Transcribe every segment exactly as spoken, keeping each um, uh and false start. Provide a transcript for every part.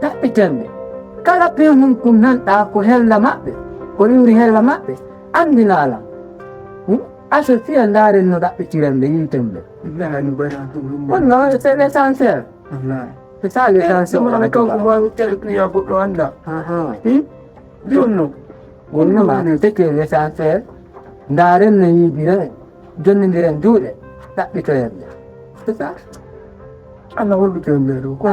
Ɗaɓɓiten ɓe. Kala pehun kun nanɗaa ko hella maɓɓe, ko riwri hella maɓɓe, anndinaa lan. Hmm? Associé ndaaren no ɗaɓɓitiren ɓe, yinten ɓe. Wallaahi, no, c'est l'essentiel. Wallaahi. C'est ça l'essentiel. Ɗum woni kanko waawi tel ɗum yaa goɗɗo annda. Ahaa. Hmm? Ɗum no. Wonno ma, c'était l'essentiel. Ndaaren no yiidiren, jonnindiren juuɗe, ɗaɓɓitoyen ɓe. C'est ça. Allah holluto en ɓe ɗum. Ko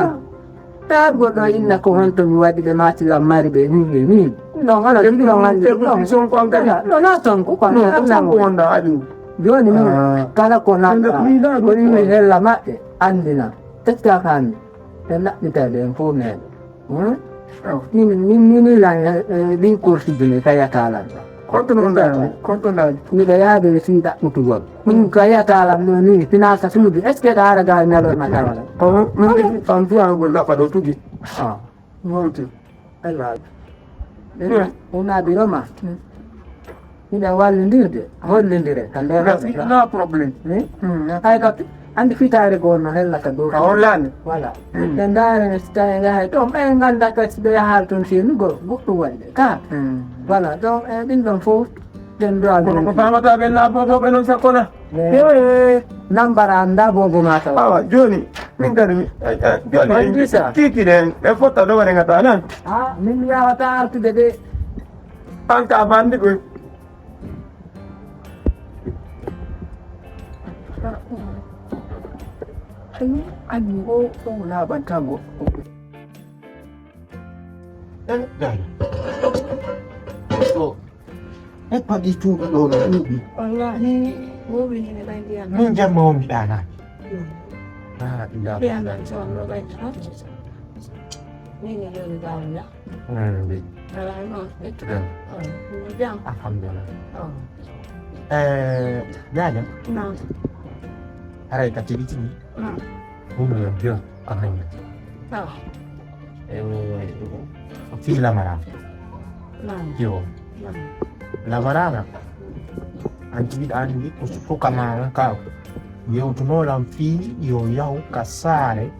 taa goɗɗo inna ko honto mi waɗi ɓe maati lam mari ɓe ni, ni, ni. Non, ala ɗum ɗon anndi ɗum ɗon. Ɗum ɗon ko an kadi. Non, non, non, ko an. Non, ko an ko wonda haɗi. Jooni min, ah, kala ko nanɗaa, ko riwri hella maɓɓe, anndina. Teskakami. Ɓe naɓɓitayde en fof neene. Hmm? Awa. Min, min, min, min lan, eh, eh, ɗin kursuji mi tayataa lan. Konto non ɗaani, konto ɗaani. Miɗo yaade mi fii ɗaɓɓutugol. Min tayataa lan ɗo ni, finance suudu. Est-ce que ɗaara gaa e nelor ma tawa lan? Ko min, min, on fiya ngol ɗaɓɓa ɗo tugi. Ah. Wonti. Alaa. Ɗum wonaa biro ma. Miɗen wallindirde, hollindire, ka nder. Merci, no problème. Hmm? Hmm. Hay ka, anndi fitaare goo no hellata dow. Ka hollaani. Voilà. Hmm. Ɓe ndaare, si tawi ngahay toon, ɓe ngannda ka si ɓe yahaali toon, si ni go, goɗɗum waɗi ɓe. Ka. Hmm. Voilà, donc, eh, ɗin ɗon fof, ɗen duwaa. Kono ko faamata ɓe naa bobo ɓe noon sakko na. Eh. Eh. Nambara annda bobo ma taw. Awa, jooni, min kadi mi, eh, eh, jooni, Wallisa. Kiikiiɗe en, ɓe fotta ɗo waɗe ngata nan. Ah, min mi yawata artude de. An ka bandi koy. Anni o ɗum laaɓantaa goɗɗo. Eh, dai. Oh. E paɗi cuuɗi ɗo no ɗuuɗi. Wallahi, wowi ni ɓe ndiyam. Min jamma on mi ɗaanaaki. Mm. Ah, ila. Ɓe andan so on ɗo ɓe, ha? Min ni joni gawla. Mm, mbi. Ala no, ɓe tuɗa. Mm. Oh, mi jam. Alhamdulillah. Oh. Eh, Jaaja. Naam. Haray ka tigi tigi. Naam. Ɗum yo biyo. Amin. Ah. Eh, fii lamaraana. Naam. Yo. Naam. Lamaraana. An tigi ɗa anndi ko suka ma on ka yewtunoo lan fii yo yahu ka saare.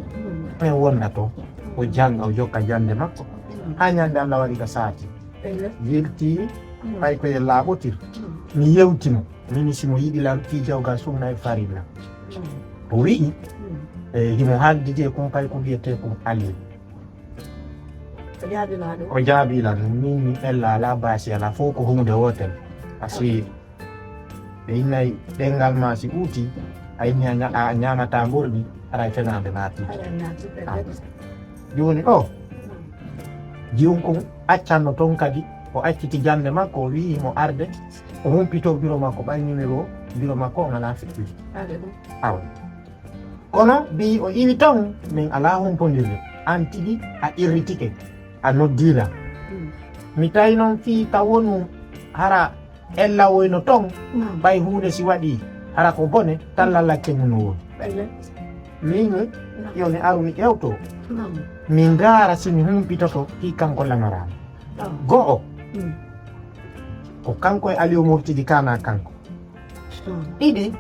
Mm. En wonna to. O jannga, o jokka jannde makko. Mm. Haa ñande Allah waɗi ka saati. Ehe. Yilti, mm, fay ko e laaɓotir. Mm. Mi yewtino. Mini si mo yiɗi lan fii jawgal sunna e farilla. Mm. O wi'i, mm, e himo haaldidi e kun kay ko wiyetee kun Aliyu. O jaabii ma ɗum? O jaabii lan, min mi ella alaa baasi alaa fof ko huunde wootere. Parce que ɓe innay ɗenngal ma si ɓuuti, a inni a ña-, a ñaamataa mborɗi, haray fenaande naati. Haray naati, ah. Jooni o, jiyum kon accanno toon kadi, o acciti jannde makko, o wi'i mo arde, o humpitoo biro makko, ɓay numéro biro makko on alaa feƴƴude. Aɗa ɗum. Awa. Kono ɓii o iwi toon, min alaa humpondirde. An tigi a irritike, a noddiila. Mm. Mi tawi noon fii ka wonu hara Ella woyno toon, naam, ɓay huunde si waɗii, hara ko bone, talla lacce mum no woni. Ɓayde. Min, naam, yo mi aru mi ƴewto. Naam. Min ndaara si mi humpitoto fii kanko Lamaraana. Naam. Go'o, mm, ko kanko e Aliyu Murtidi kana kanko. Naam. Ɗiɗi,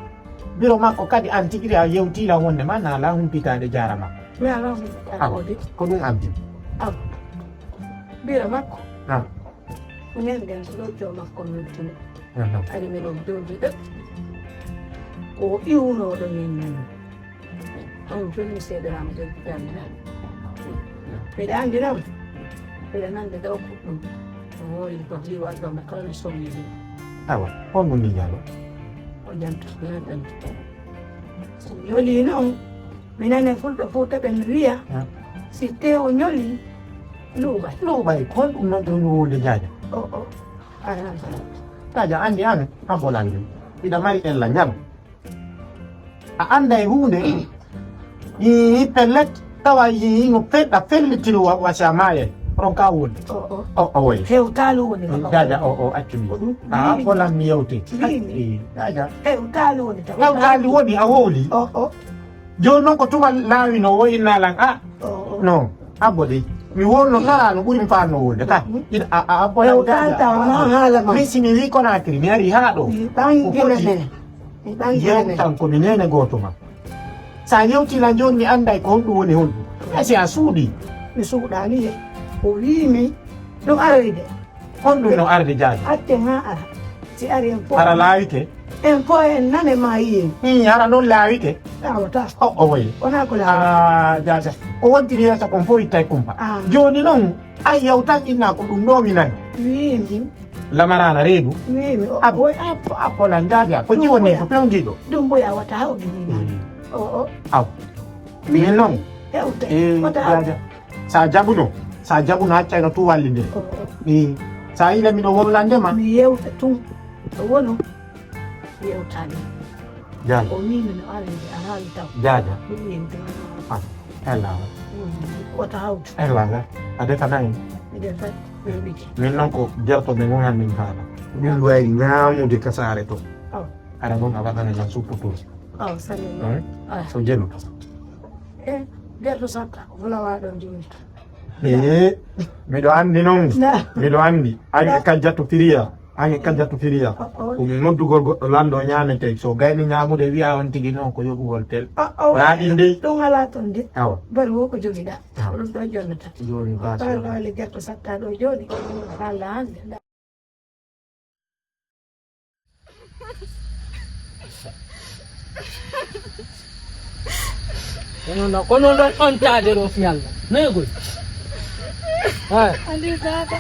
biro makko kadi an tigi a yewtii lan wonde ma na alaa humpitaade jaara makko. Mi alaa humpitaade. Awa, ko ɗum addi. Awa. Biro makko. Naam. Minen ɓen ko ɗo joom makko nodduno. Mhm. Ari miɗo jooɗi ɗo. Ko o iwunooɗo min nani. On jonni seeɗa am debbo jannga. Mbeɗa anndi noon. Mbeɗa nande ɗo ko ɗum. O woni ko jiwa ɗo mo kala somi ɗum. Awa, on mo miñaano? O janto, o janto. So yoli noon, minen e Fulɓe Fuuta ɓen wiya, ah, si teew o ñoli, luuɓay. Luuɓay, ko honɗum noon ɗum luuwude Jaaja? O, o. Ahan. Jaaja, anndi an, a bolani ɗum. Hiɗa mari ella ñal. A annday huunde, yii pellet, tawa yii no feɗɗa fellitiru wa-, wasa maaye. On ka woni. O, o. O, o, woy. Hewtaali woni ko. Jaaja, o, o, accu mi. Ko ɗum? A, bolan mi yewte. Mbiimi. Ii, Jaaja. Hewtaali woni tawa. Hewtaali woni, a wowli. O, o. Jooni noon ko tuma laawi no woyinna lan. A, o, o, non. Abbo de. Mi wonno kala no ɓuri mi faanno wonde ka. Ina, a, a, abbo lan. Hewtaali tawa ma haala ma. Min si mi wi Konaakiri, mi ari haa ɗo. Mi ɓangi ko foti. Nene. Mi ɓangi nene. Yewtan ko mi nene gooto ma. Sa yewti lan jooni mi annday ko honɗum woni honɗum. E si a suuɗii. Mi suuɗaani he. O wiimi ɗum aroyde. Honɗum no arde, Jaaja? Atte haa ara. Si ari en fof. Hara laawike? En fof en nane ma yiyen. Hii, hara noon laawike? Laawata. O, o wayi. Wonaa ko laawata. Ah, Jaaja. O wontiri yeeso kon fof ittay kumpa. Ah. Jooni noon, a yewtan inna ko ɗum ɗo mi nani. Wiimi. Lamaraana reedu. Wiimi. O, a, o, a, a polan, Jaaja. Ko jiwonee ko pewndiiɗo. Ɗum boy a wata hawdi ni. Mm. O, o. Aw. Min noon. Hewte. Eh, wata hawdi. Jaaja. Sa jaɓuno, sa jaɓuno, accayno tun wallidire. Ko, ko. Mi, sa yiɗa miɗo wowlande ma. Mi yewta tun. Ko wono yewtani. Jaaja. O wiimi no ari, a haali taw. Jaaja. Ɗum yewtani. Ah, ella. Mm, wata hawtu. Ella, a defanay. Mi defay. Min noon ko jerto ɓe ngon hannde mi haala. Ɗum wayi ñaamude ka saare to. Aw. Hara noon a waɗana lan suppu to. Aw, sani. Hmm? Ah. So jenu. Eh, nder ɗo satta, ko fulawa ɗon jooni. Eh, miɗo anndi noon. Na. Miɗo anndi. An e Kajjatu Firiya. An e Kajjatu Firiya. O, o. Ko mi noddugol goɗɗo lanɗo ñaamete. So gayni ñaamude wiya on tigi noon ko yoɓugol tel. O, o. Raa ɗin dey. Ɗum alaa toon de. Awa. Bari wo ko jogiɗaa. Awa. Ko ɗum ɗo jonnata. Jooni baasi. Ɓaal waali nder ɗo satta ɗo jooni. Alla hannde. Kono no, kono ɗon on taade ɗo fi Alla. Nayi goy. Hay. Andi tata.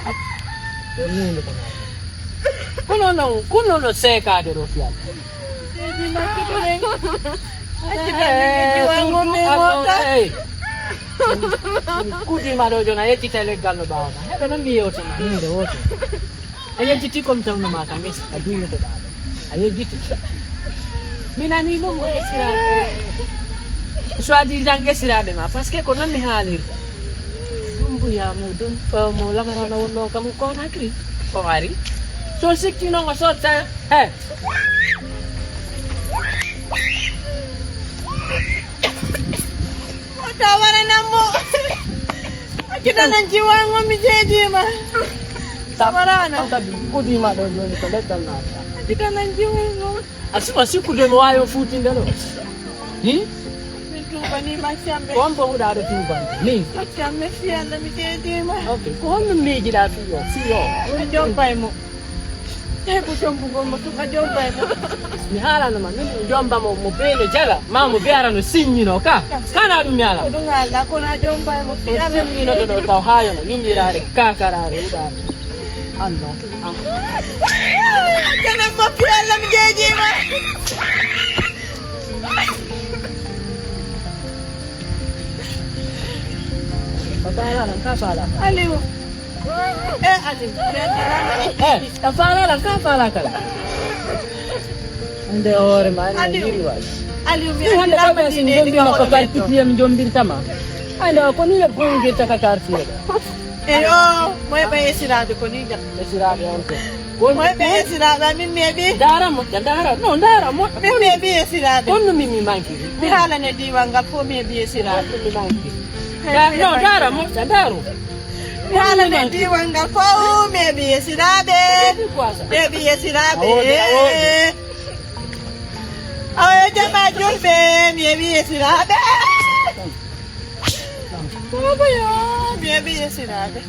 Kono no, kono no seekaade ɗo fi Alla. Baby, makki to men. Acci tan min jiwa ngon mi mota. Hey. Kudi ma ɗo jona, yejjita leggal no ɓaawa ma. Heɓe non mi yewta ma, hinde woto. A yejjiti comme tawno ma kam, a duñoto ɗaɗo. A yejjiti. Mi nani ɗum ko esiraaɓe. Soit disant esiraaɓe ma, parce que ko non mi haalirta. Ɗum mbuya mo, ɗum, eh, mo lamarana wonno kam ko nakri. Ko ari. So sikki non o sotta, he. Wata waranan mo. Acci tan an jiwango mi jeejiima. Samarana. An kadi kudiima ɗo jooni ko leggal naata. Acci tan an jiwango. A suma sikkude mo waawi o fuutinde ɗo. Hi? Min tuubanii ma cambe. Ko on fof huɗa aɗa tuubande. Ni. Acci an mi fiyande mi jeejiima. Ok. Ko honno miijiɗa fii o? Fii o? A jompay mo. Tawi ko jombugol mo tun, a jombay mo. Mi haalano ma, min mi jomba mo, mo beele jala, ma mo biyara no siññino ka. Kana ɗum mi ala. Ko ɗum haalɗa, kono a jombay mo. Ko siññinoto ɗo taw haa yona, yummiraare, kakaraare, huɗaare. An non, an. Kanan maffi Allah mi jeejiima. Papa, ala nan ka fala. Aliou. Eh, Aliou. Eh, a faala lan ka faala kala. Ande hoore ma, ande Aliou. Yiri waay. Aliou, mi hande ko ɓe sin jombi ma ko kal pitiye mi jombirta ma. Ande ko ni le bonge ta ka karti le. Eyo, moy ɓe esiraade ko ni jam. Esiraade on ko. Moy ɓe esiraade min meɓi. Dara mo, dara. No, dara mo. Min meɓi esiraade. Kono min mi manki. Mi haalane diiwal ngal fof mi heɓi esiraade. Kono mi manki. Da-, no, dara mo, dara. Mi haalane diiwal ngal fof, mi heɓi yesiraaɓe. Mi heɓi yesiraaɓe. A woodi, a woodi. Awa, jama julɓe, mi heɓi yesiraaɓe. Baba yo, mi heɓi yesiraaɓe.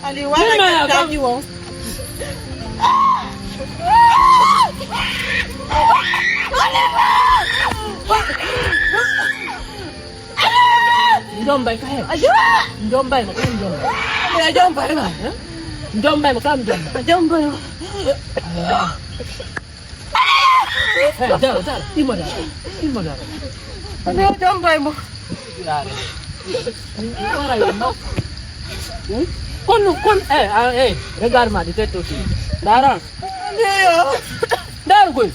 Aliou, wala kattaji won. Jombay ka he. Jombay mo kam jombay. Ya jombay ma. Jombay mo kam jombay. Jombay mo. He, dara, dara. Imo dara. Imo dara. Ne jombay mo. Dara. Dara yo mo. Kon, kon, eh, ah, eh, regarde ma de tête aussi. Dara. Ndeyo. Ndar goy.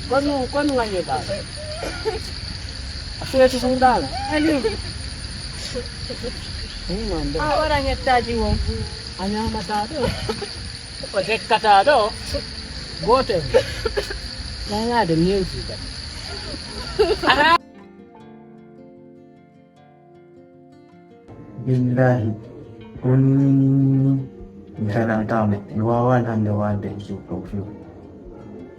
Konu, konu ngañe dal. A fiyete sun dal. Aliou. Ni non de. A wara ñettaji won. A ñamata ɗo. Ko jekkata ɗo. Gotel. Ñañade ñewti kadi. Billahi, on mi salantama, mi wawan hande walde e suuɗo few.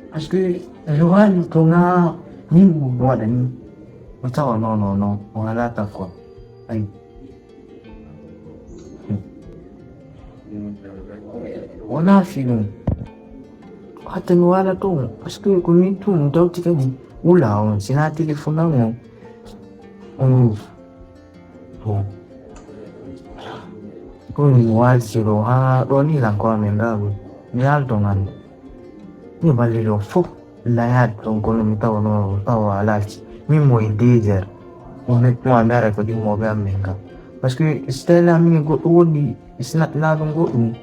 Parce que mi wali ko nga min mo waɗa ni, mi tawa non, non, non, on alaa takko. Ay. Wonaa fii ɗum. Hatta mi waala toon, parce que ko min tun tawti kadi wula on, sinaa téléphone am on. On. Bon. Ko mi waalti ɗo, haa ɗo ni lan ko amin ɗaɓu. Mi yaalto ngannde. Mi balli ɗo fof. Layaade toon, kono mi tawa noon, tawa a laalti. Min mo e deux heures. Mo mi ara ko ɗimmooɓe am min kam. Parce que so tawii min goɗɗo wondi, si na-, na ɗum goɗɗum.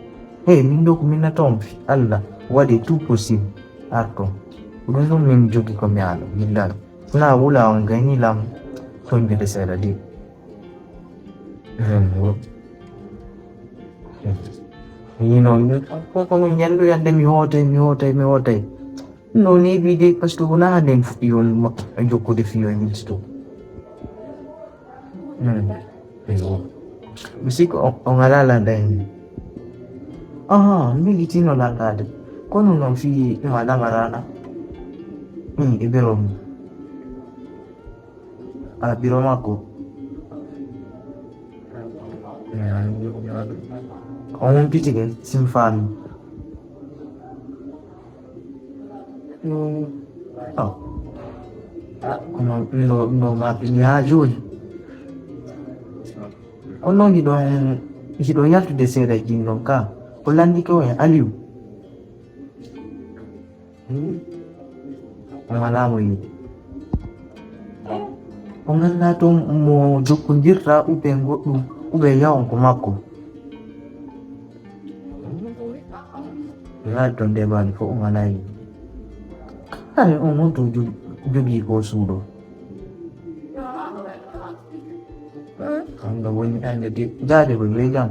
Hey, min ɗo ko min na toon fi Allah, waɗi tout possible. Ar toon. Ko ɗum ɗum min jogi ko mi aalo, billahi. Sinaa wula on gayni lam, toñjude seeɗa de. Hmm. Ni noon, ko, ko, ko ñanndu yande mi hootay, mi hootay, mi hootay. No neeɓi de, parce que wonaa hannde en fuɗɗi on ma-, jokkude fii on minti to. Hmm. Mi sikku on, on alaa lanɗa en. Aha, mi yiɗino lanɗaade. Kono noon fii ɗum a lamaraana. Hmm, e biro mum. A biro makko. Hmm, on humpitike, si mi faami. Mm. Oh. Ah, kono ɗum ɗo, ɗum ɗo maɓɓe ni haa jooni. Kono noon hiɗo, hiɗo yaltude seeɗa e ɗin ɗon ka. Ko lanndike o e Aliou. Hmm. On alaa mo yiide. On anndaa toon mo jokkondirta ou bien goɗɗum, ou bien yawon ko makko. Laaɗi toon nde mbaali fof o alaa yiide. Kare on honto jog-, jogii ko suuɗo? Kamɗo woni ɗande de, jaade ko weegan.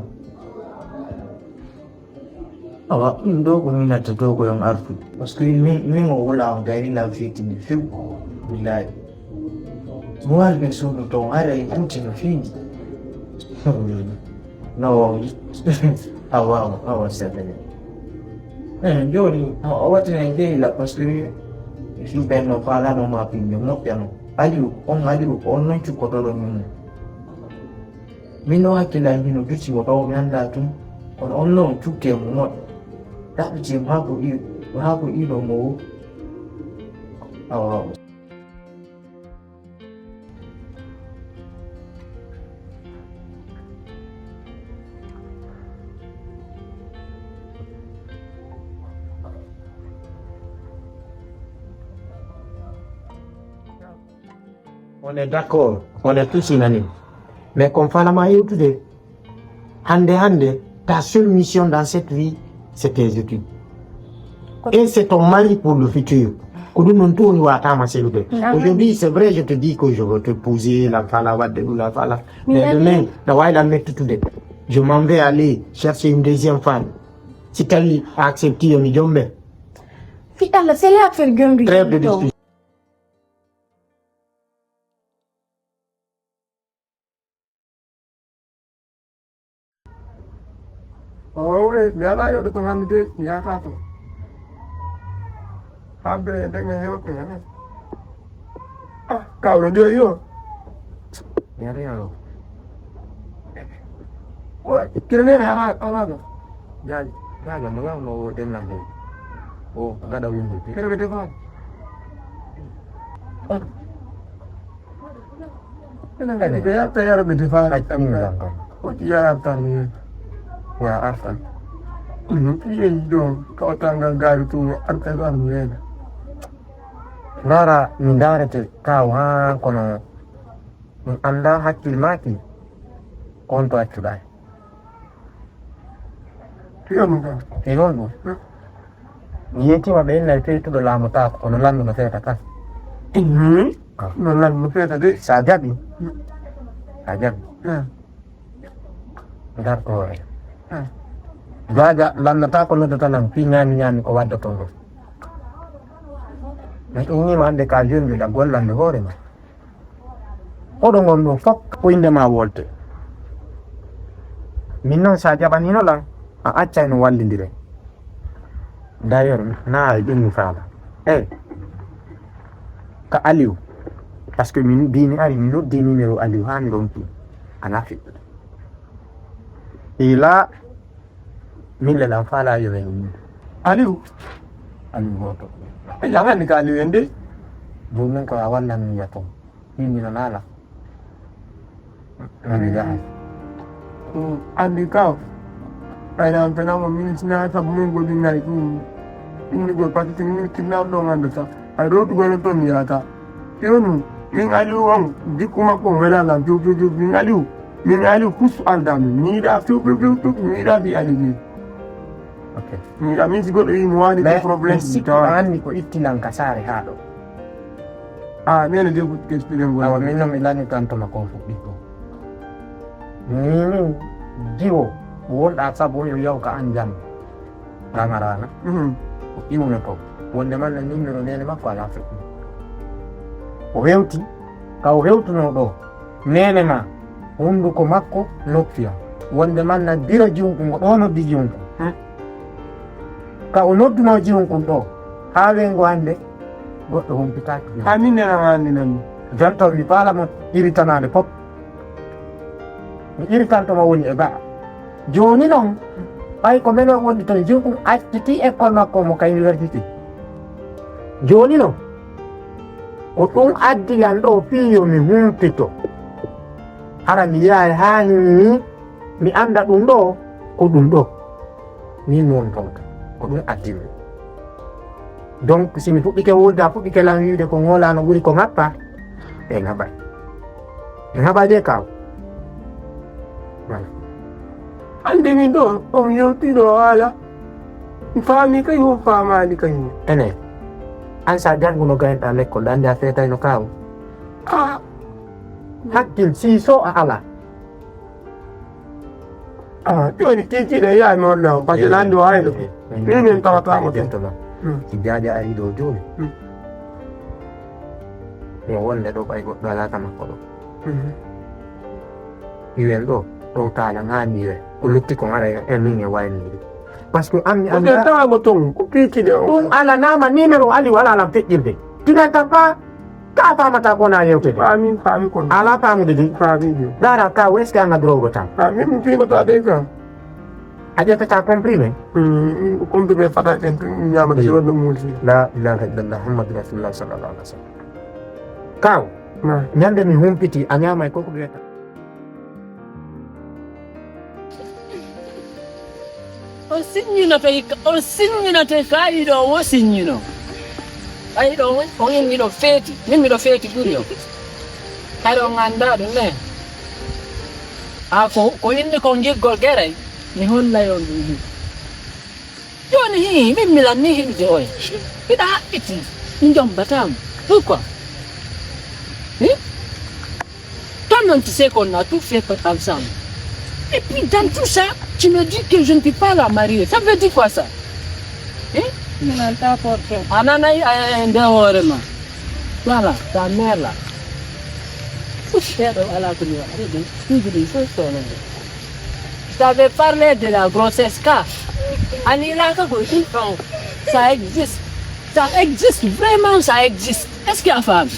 Awa, ɗum ɗo ko min natta to ko yon artu. Parce que min, min o wula on gayni lam fitini few. Billahi. Mo wal ɓe suudu toon, hara e ɓuti no feewi. No wawi. Awa, awa, awa, seeɗa. Eh, jooni, o, o wattana en jeyi la, parce que si ɓen no faalano ma pinnde moƴƴano. Aliou, on Aliou, ko on non cukkotoɗo min. Min ɗo hakkille am hino dutti mo taw mi anndaa tun. Kono on non cukke mo moƴƴo. Ɗaɓɓiti mo haa ko ɗi-, haa ko ɗiɗo mo wo. Awa. On est d'accord, on est tous unanimes. Mais comme faalama yewtude, hannde, hannde, ta seule mission dans cette vie, c'est tes études. Et c'est ton mari pour le futur. Ko ɗum noon tun woni watama selude. Aujourd'hui, c'est vrai, je te dis que je veux t'épouser, la fala wadde ɗum, la fala. Mais demain, na wawi la mettutude. Je m'en vais aller chercher une deuxième femme. Si tawi a accepti, yo mi jombe. Fi Allah, c'est l'affaire Gomri. Trêve de discussion. Oo, e, mi alaa yoɗo to hannde de, mi yahataa to. Hamɓe ndeŋe hewɓe hene. Ah, kawɗo joyi o. Yare yaro. Wa, kire ne ha, ha, ha, ha. Jaaji, jaaji, mo yawno o ɗen lambo. O, gaɗa windi. Kere ɓe defa. Enen kadi ɓe yarta yara ɓe defaani. Ay, ɗum ɗon kam. Woti yaratan ni. Ya artan. Ɗum ɗiyen ɗo kawtangal gaari to arta ɗo am neena. Rara mi ndarete kaw ha kono mi anda hakkil maki ko on to accuɗa. Fiyam kam. E noon ɗum. Mi yeetima ɓe innay feytuɗo laamotaako, kono lanndo no feeta tan. Mhm. Ah. No lanndo no feeta de. Sa jaɓi. Sa jaɓi. Ah. Ndarto hoore. Ah. Jaaja lanndataako noddata lan fii ñaami ñaami ko waddoto ɗum. Mi innima hannde ka jeune mbiɗa gollande hoore ma. Oɗo ngon ɗum fof ko innde ma wolte. Min noon sa jaɓanino lan, a accay no wallindiren. D'ailleurs, na ay ɗum mi faala. Eh, ka Aliou. Parce que min bini ari, mi noddi numéro Aliou, ha mi ronki. Ana fiɗɗude. Ila min le lan fala yo wen. Aliou. Aliou goto. E jangani ka Aliou en de. Ɗum min ko a wallan mi yato. Min mi nana la. Min mi yaha. Andi kaw. Ay nan fena mo min sina sabu min godi ngai ɗum. Min godi pati min kinna ɗo ngando sa. Ay ɗo tugol to mi yata. Yonu, min Aliou on, jikku makko on wela lan piw piw piw. Min Aliou, min Aliou kusu alda min. Mi yiɗa piw piw piw piw, mi yiɗa bi Aliou min. Ok. Mi yiɗa min si goɗɗo yi mo wani ko problème mi tawa. Anni ko ittinan ka saare haa ɗo. Ah, min de ko expliquer ngol. Awa min no mi lani tan to makko fuɗɗi ko. Min jiwo wonɗa sabu yo yaw ka an jam. Ramarana. Mhm. O iwnoto. Wonde man no numéro nene makko ala feƴƴi. O hewti, ka o hewtuno ɗo. Nene ma, hunduko makko noppi am. Wonde man na diro jiwnkun, o ɗo noddi jiwnkun. Hmm. Ka o nodduno jiwnkun ɗo, haa wengo hande, goɗɗo humpitaaki jiwnkun. Haa min nena ma anndi nan mi. Jonto mi faala mo iritanaade pop. Mi iritanto mo woni e gaɗa. Jooni noon, ɓay ko men on woni toon, jogum acciti école makko mo ka université. Jooni noon, ko ɗum addi lan ɗo fii yo mi humpito. Hara mi yahay haa ni mi annda ɗum ɗo, ko ɗum ɗo. Min mi woni toon ka. Ko ɗum addi mi. Donc, si mi fuɗɗike wuurde, a fuɗɗike lan wiide ko ŋoolaa no ɓuri ko ŋappa, e ŋaɓay. E ŋaɓay de kaw. Voilà. Hannde min ɗo, on yewti ɗo haala. Mi faami kañum, on faamaali kañum. Ene, an sa jannguno gaynɗa lekkol, ɗa anndi a feetayno kaw. Ah. Hakkil, si so a ala. Ah, jooni kiikiiɗe yaay mi holla on, parce que lanndi o hayno. Min min tawataamo toon. Hmm. Si jaaja ari ɗo jooni. Hmm. Yo wonde ɗo ɓay goɗɗo alaa ka makko ɗo. Hmm. Iwen ɗo, ɗo taala ŋaani iwe. Ko lutti ko ara e min e wayniri. Parce que an mi annda. Ko tawa mo toon, ko kiikiiɗe o. Ɗum alanama numéro Ali wala alam feƴƴirde. Tinan tan fa Ka famata ko na yewtede. Faami, faami kono. Ala faamude de. Faami de. Dara ka, est-ce que an a drogue tan? Faami, mi fiima ta de ka. A ƴettata comprimé? Hmm, comprimé fata en tun ñaama de wonno muusi. La ilaha illallah Muhammadu Rasulullah sallallahu alaihi wasallam. Kaw, na. Ñande mi humpiti, a ñaamay koko wiyata. On siññinoto hikka, on siññinoto hikka, haa ɗiɗo on wo siññino. Haa ɗiɗo on, on inni ɗo feeti, min miɗo feeti ɓuri on. Hayɗo on anndaa ɗum ne. A ko, ko inni kon giggol geray, mi hollay on ɗum. Jooni hii, min mi lanni himɓe oye. Hiɗa haɓɓiti, mi jombataama. Pourquoi? Hi? Toi-même, tu sais qu'on a tout fait ensemble. Et puis, dans tout ça, tu me dis que je ne peux pas la marier. Ça veut dire quoi, ça? Hein? Mi nanta porte. A nanay, eh, nde hoore ma. Voilà, ta mère là. Ouf, ɓeɗo ala ko mi waɗa de. Toujours des choses sont là. Vous avez parlé de la grossesse, car Anilaka Goïti, ça existe. Ça existe, vraiment, ça existe. Est-ce qu'il y a femme?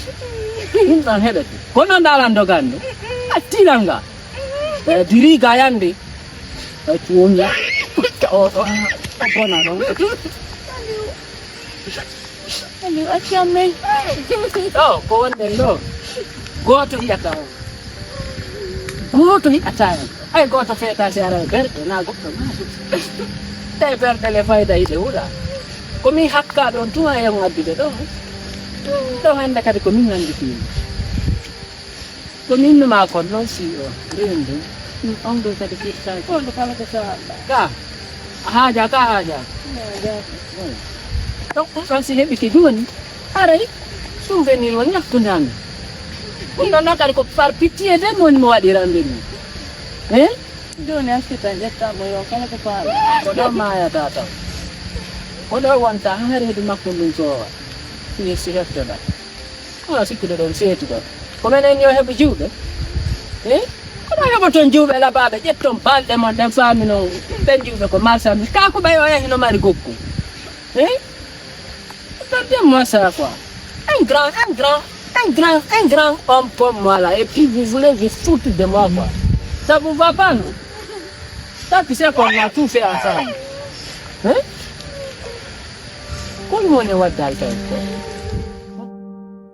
Min ɗon heɓete. Kono ndaran doganno. A tilanga. E diri gayande. E tuwoña. O, o, o bona ɗon. Aliou, acca men. Ɗo, ko wonɗen ɗo. Gooto yi'ata on. Gooto yi'ata en. Hay gooto feeta si ara e berɗe, na goɗɗo na. Ɗe berɗe le fayda yiɗe wula. Ko min hakka ɗon tuma e on addude ɗo. Ɗo hannde kadi ko min nannditiima. Ko min numa kon noon si o rendi. Ɗum on ɗo kadi firtaaki. On ɗo kala ko sa ka. A haaja ka haaja. Donc ɗum ɗon si heɓike jooni. Aray souvenir o ñakkundami. Ɗum ɗon noon kadi ko par pitié de moni mo waɗiranɓe ɗum. Hein? Jooni a sita ƴetta mo yo kala ko faala. Ko ɗo maayata taw. Ko ɗo wonta haa reedu makko ndun soowa. Si si heftoɗa. Kono sikkude ɗon seetuɗon. Ko menen yo heɓu jiwɓe? Eh? Kono heɓoton jiwɓe labaaɓe, ƴetton balɗe mon ɗen, faami non ɓen jiwɓe ko marsandiis. Kaa ko ɓay o yahi no mari gokku. Eh? Regardez-moi ça, quoi. Un grand, un grand, un grand, un grand homme comme moi là, et puis vous voulez vous foutre de moi, quoi. Ça vous va pas, non? Tant pis, c'est qu'on a tout fait ensemble. Hein? Kon woni waddal tawi ko?